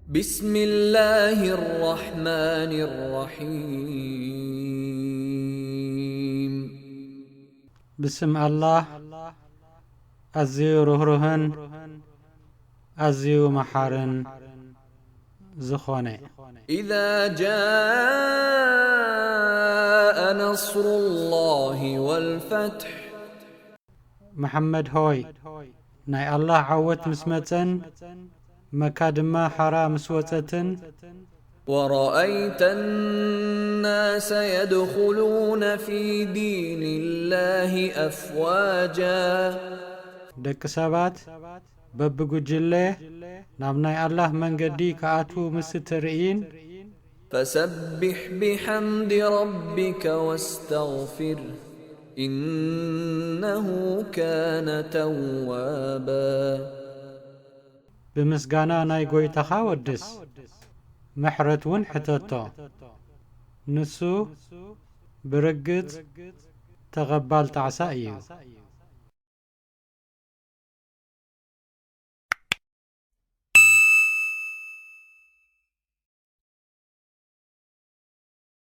بسم الله الرحمن الرحيم. ብስም ኣላህ ኣዝዩ ርህሩህን ኣዝዩ መሓርን ዝኾነ። إذا جاء نصر الله والفتح መሓመድ ሆይ፣ ናይ ኣላህ ዓወት ምስ መጸን መካ ድማ ሓራ ምስ ወጸትን ورأيت الناس يدخلون في دين الله أفواجا ደቂ ሰባት በብጉጅለ ናብ ናይ ኣላህ መንገዲ ክኣትዉ ምስ እትርእይን فسبح بحمد ربك واستغفره إنه كان توابا ብምስጋና ናይ ጎይታኻ ወድስ፣ ምሕረት እውን ሕተቶ፣ ንሱ ብርግጽ ተቐባል ጣዕሳ እዩ።